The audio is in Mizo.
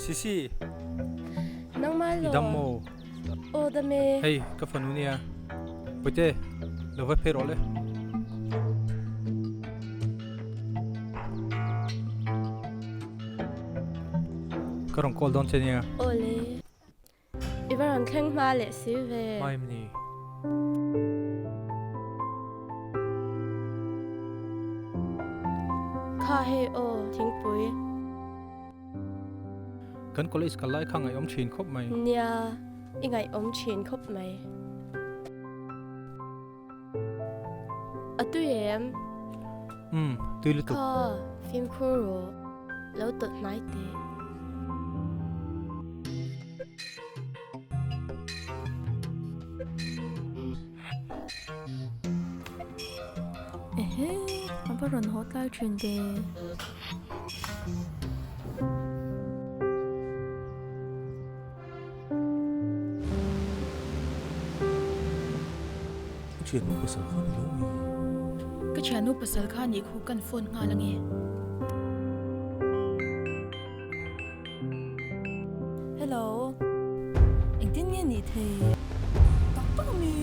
Sisi. Nangmah I dam maw? Aw dam e. Hei ka fanu nia. Puite, lo va phei rawh le. Ka rawn call dawn che nia. Aw le. I va rawn thleng hma leh si ve. Hma em ni? Kha hei aw, thingpui. Kan college kal lai kha ngaihawm thin khawp mai. Nia, i ngaihawm thin khawp mai. A tui em? Umm, tui lutuk. Kha, fimkhur rawh. Lo tawlh hnai teh. Ehe, a va rawn haw tlai thin ve. I thiannu pasal kha ni lo mi? Ka thiannu pasal kha nih khu kan phone nghal ange. Hello, engtin nge nih thei? Tak tak ami?